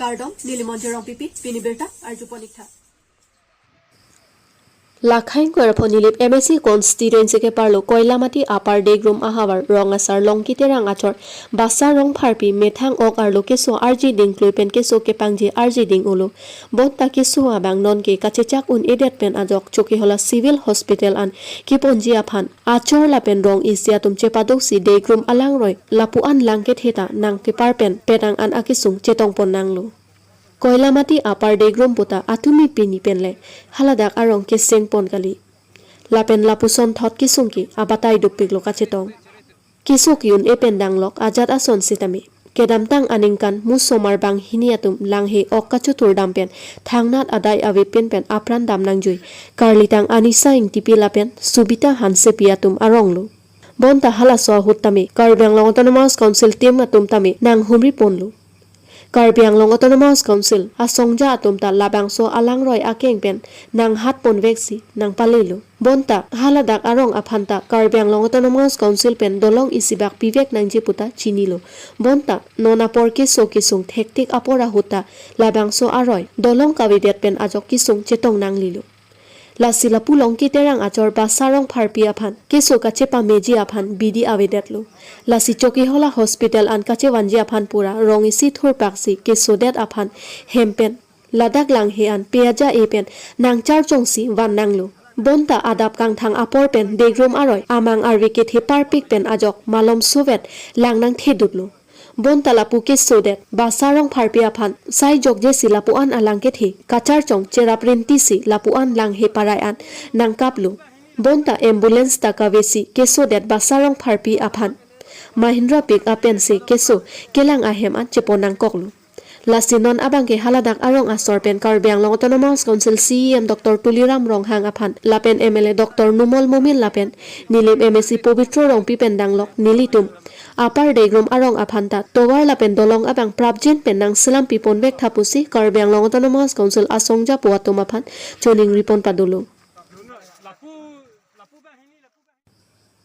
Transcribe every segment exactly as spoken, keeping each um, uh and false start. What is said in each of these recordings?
Kardom, neli Monjir Rongpipi, pini birta arjupon ik tha. Lakhaing kwerpho Nilip M A C constituency keparlo Koilamati Upper Degrum ahavar Rong Asar Longki Terang achor Basa Rongpharpi methang ok arlo keso arji dingklui pen keso kepangji arji ding-olo. Bonta keso abang nonke kachechak un-edet pen ajok Chokihola Civil Hospital an keponji aphan achor lapen rong isi atum chepadoksi Degrum alangroi lapu-an lang kethe ta nangkepar pen penang an akesung chetongpon nanglo. Koilamati Upper Degrum puta atumi pini penle haladak arong kesengpon kali. Lapen lapuson thot kesung ke abatai dopiklo kachetong. Keso ki-un-e pen danglok ajat ason sitame kedamtang aningkan musomar banghini atum langhe ok kachotur dam pen thangnat adai ave pin pen apran dam nangjui Karlitang Anisa Ingtipi lapen Subita Hansepi atum aronglo. Bonta halaso ahut tame Karbi Anglong Autonomous Council team atum tame nanghumri ponlo. Karbi Anglong Autonomous Council asongja atum ta labangso alangroi akeng pen nanghat ponveksi nangpalelo. Bonta haladak arong aphan ta Karbi Anglong Autonomous Council pen dolong isibak pivek nangji puta chinilo. Bonta non apor keso kesung thektik apor ahut ta labangso aroi dolong kavedet pen ajok kesung chetong nanglelo. Lasi lapu Longki Terang achor Basa Rongpharpi aphan keso kachepameji aphan bidi avedetlo. Lasi Chokihola Hospital an kachevanji aphan pura rong isi thurpaksi kesodet aphan hem pen ladak langhe an peaja e pen nangcharchongsi van nanglo. Bonta adap kangthang apor pen Degrum aroi amang arve kethe parpik pen ajok malom sovet lang nangthedutlo. Bonta lapu kesodet Basa Rongpharpi aphan sai jokjesi lapu-an alang kethe kacharchong cherap rintisi lapu-an langhe parai an nangkaplo. Bonta ambulance ta kavesi kesodet Basa Rongpharpi aphan Mahindra pick up pensi keso kelang ahem an chepon nangkoklo. Lasi non abangke haladak arong asor pen Karbi Anglong Autonomous Council C E M Doctor Tuliram Ronghang aphan lapen M L A Doctor Numal Momin lapen Nilip M A C Pobitro Rongpi pen danglok nelitum Upper Degrum arong aphan ta tovar lapen dolong abang prapjin pen nangselam piponvek tha pusi Karbi Anglong Autonomous Council asongja po atum aphan choningri pon padolo.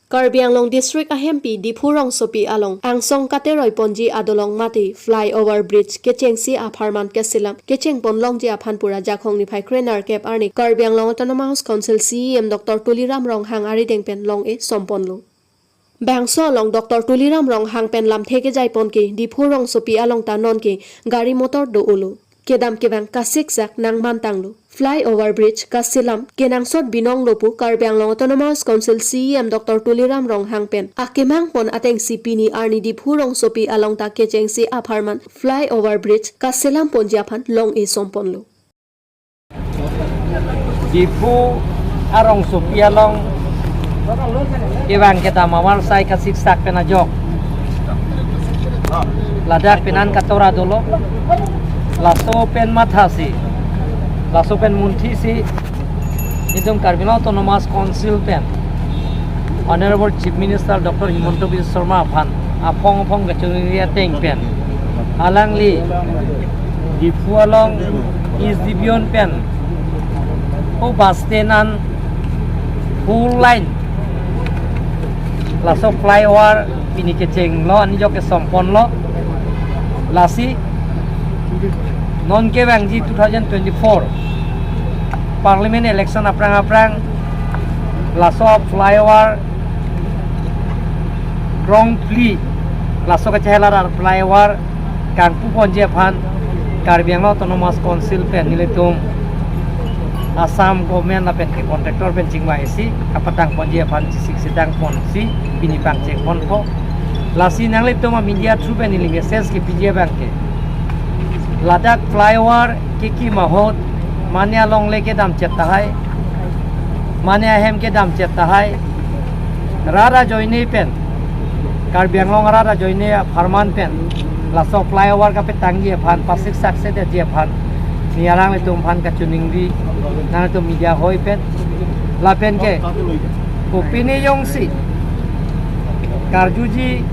Karbi Anglong District ahempi Diphu rongsopi along angsong kateroi ponji adolong mate flyover bridge kechengsi apharman keselam kechengpon longji aphan pura Jakhong niphai krenerkep arni Karbi Anglong Autonomous Council C E M Doctor Tuliram Ronghang arideng pen long-e somponlo. Bangso along Doctor Tuliram Ronghang pen lamthe kejaipon ke Diphu rongsopi along ta nonke gari motor do-olo. Kedam kevang kasiksak nangmantanglo. Flyover bridge kaselam kenangsot binong lo pu Karbi Anglong Autonomous Council C E M Doctor Tuliram Ronghang pen akemang pon atengsi pini arni Diphu rongsopi along ta kechengsi apharman flyover bridge kaselam ponji aphan long-e somponlo. Diphu arongsopi along kevang kedam amar sai kasiksak pen ajok ladak penan katora dolo. Laso pen mathasi, laso pen munthisi itum Karbi Anglong Autonomous Council pen Honorable Chief Minister Doctor Himanta Biswa Sarma aphan aphong aphong kachoningri ateng pen alangli Diphu along East Division pen o bus stand an full line laso flyover pini kechenglo, anijok kesomponlo. Lasi non kevangji two thousand twenty-four Parliament election aphrang aphrang laso flyover krongphli, laso kachehelar flyover kangpuponji aphan Karbi Anglong Autonomous Council pen nelitum Assam government lapen ke contractor pen chingvaisi kapatangponji aphan chesik setangponsi pini pangchengponpo. Lasi nanglitum a media through pen neli message kepiji abangke, ladak flyover kekim ahut mane alongle kedamchet tahai, mane ahem kedamchet tahai, rat ajoine pen, Karbi Anglong rat ajoine apharman pen laso flyover kapetangji aphan, pasik saksedetji aphan neli alanglitum aphan kachoningri, nanglitum media hoi pen. Lapen ke kopine jongsi karjuji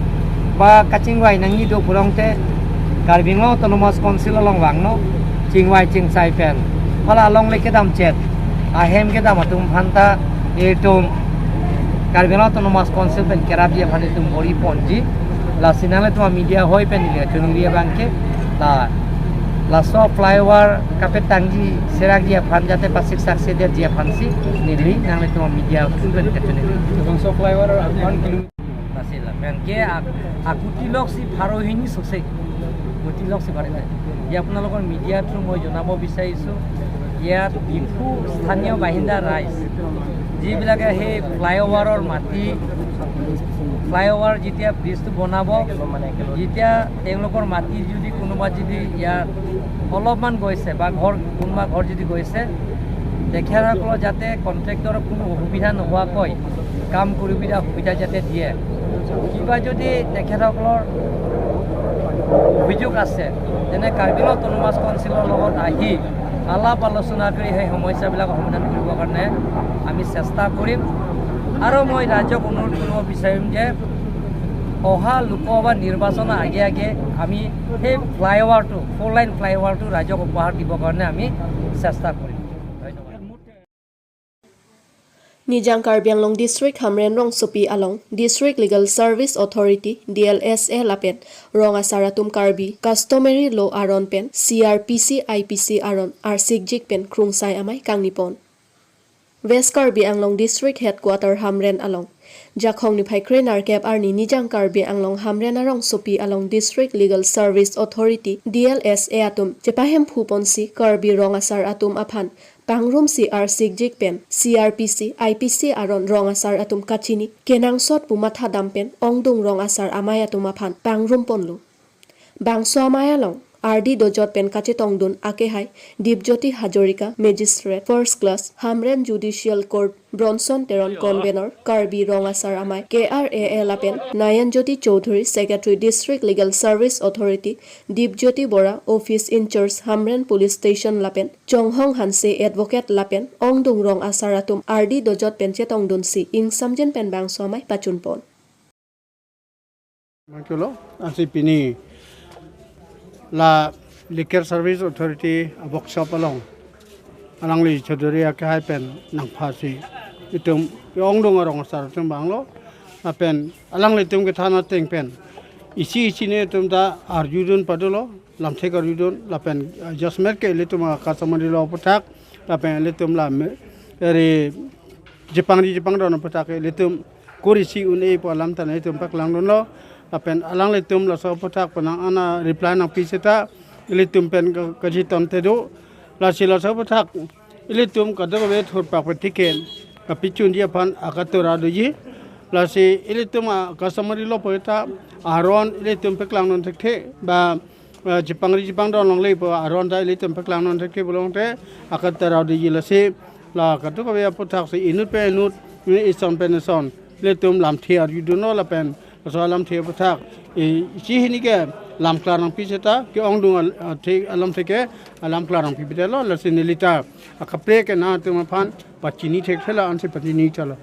ba kachingvai nangji do pulote Karbi Anglong Autonomous Council along vangnon, chingvai chingsai pen hala alongle kedamchet, ahem kedam atum aphanta itum Karbi Anglong Autonomous Council pen kerapji aphan itum bor-iponji. Lasi nanglitum media hoi pen neli kachoningri abangke, la Laso flyover kapetangji serakji aphan jate pasik saksi detji aphansi neli nanglitum media aphan kachini. Laso flyover one kilometer. Nasil, aphan ke ak-, akuti loksi pharo hini sose. Kuti loksi pharo hini. Iya আপোনালোকৰ media through মই জনাব বিচাৰিছোঁ, ইয়াত ডিফু স্থানীয় বাসিন্দা ৰাইজ যিবিলাকে সেই ফ্লাইঅভাৰৰ মাটি, ফ্লাইঅভাৰ যেতিয়া ব্ৰিজটো বনাব, যেতিয়া তেওঁলোকৰ মাটি যদি কোনোবা যদি ইয়াত অলপমান গৈছে বা ঘৰ, কোনোবা ঘৰ যদি গৈছে, তেখেতসকলৰ যাতে কণ্ট্ৰেক্টৰৰ কোনো অসুবিধা নোহোৱাকৈ কাম কৰিবলৈ সুবিধা যাতে দিয়ে। কিবা যদি তেখেতসকলৰ অভিযোগ আছে, তেনে কাৰ্বি আংলং অট'নমাছ কাউন্সিলৰ লগত আহি আলাপ আলোচনা কৰি সেই সমস্যাবিলাক সমাধান কৰিবৰ কাৰণে আমি চেষ্টা কৰিম। আৰু মই ৰাইজক অনুৰোধ কৰিব বিচাৰিম যে অহা লোকসভা নিৰ্বাচনৰ আগে আগে আমি সেই ফ্লাইঅভাৰটো, ফ'ৰ লাইন ফ্লাইঅভাৰটো ৰাইজক উপহাৰ দিবৰ কাৰণে আমি চেষ্টা কৰিম। ধন্যবাদ। Nijang Karbi Anglong District Hamren rongsopi along District Legal Service Authority, D L S A lapen rong asar atum Karbi customary law aron pen C R P C, I P C aron arsikjik pen krungsai amei kangnipon. West Karbi Anglong District Headquarter Hamren along Jakhong niphai kre-nerkep arni Nijang Karbi Anglong Hamren arongsopi along District Legal Service Authority, D L S A atum chepahemphu ponsi Karbi rong asar atum aphan pangrumsi arsikjik pen C R P C, I P C aron rong asar atum kachini kenangsot pu mathadam pen ongdung rong asar amei atum aphan pangrum ponlo. Bangso amei along ardi dojot pen kachetongdun akehai Dipjyoti Hazarika, Magistrate First Class, Hamren Judicial Court, Bronson Teron, Convenor, Karbi Rong Asar Amei, K R A A lapen Nayan Jyoti Chowdhury, Secretary District Legal Service Authority, Dipjyoti Bora, Office in Charge, Hamren Police Station lapen Chonghong Hanse, Advocate lapen ongdung rong asar atum ardi dojot pen chetongdunsi ingsamjin pen bangso amei pachunpon. Mangkelo, ansi pini la Liquor Service Authority a-workshop along alangli Chowdhury akehai pen nangphasi itum ongdung arong asar atum vanglo, lapen alanglitum kethan ateng pen isi isi netum ta arjudun padolo, lamthek arjudun, lapen, eh, jasmet ke ilitum a-customary law aputhak, lapen ilitum la me-, eri jepangri jepangdon aputhak ke ilitum kurisi un-e pu alam ta nelitum paklangdunlo, lapen alanglitum laso aputhak penang ana reply nangpi seta ilitum pen ka-, kachiton tedu, lasi laso aputhak ilitum kadokave thurpak pen tiken kapichunji aphan akatora doji, lasi ilitum a-customary law pu ta aron ilitum paklangdun thekthe ba, eh, jepangri jepangdon longle pu aron ta ilitum paklangdun thekthe pulote akatora doji, lasi la kadokave aputhak si inut pen inut, ison pen ison ilitum lamthe arjudunlo lapen laso alamthe aputhak, eh, isi hini ke lamklar nangpi seta ke-ongdung al-, athe-, alamthe ke alamklar nangpi pitelo, lasi neli ta akaprek ke nangtum aphan pachini thekthelo, ansi pachini thelo.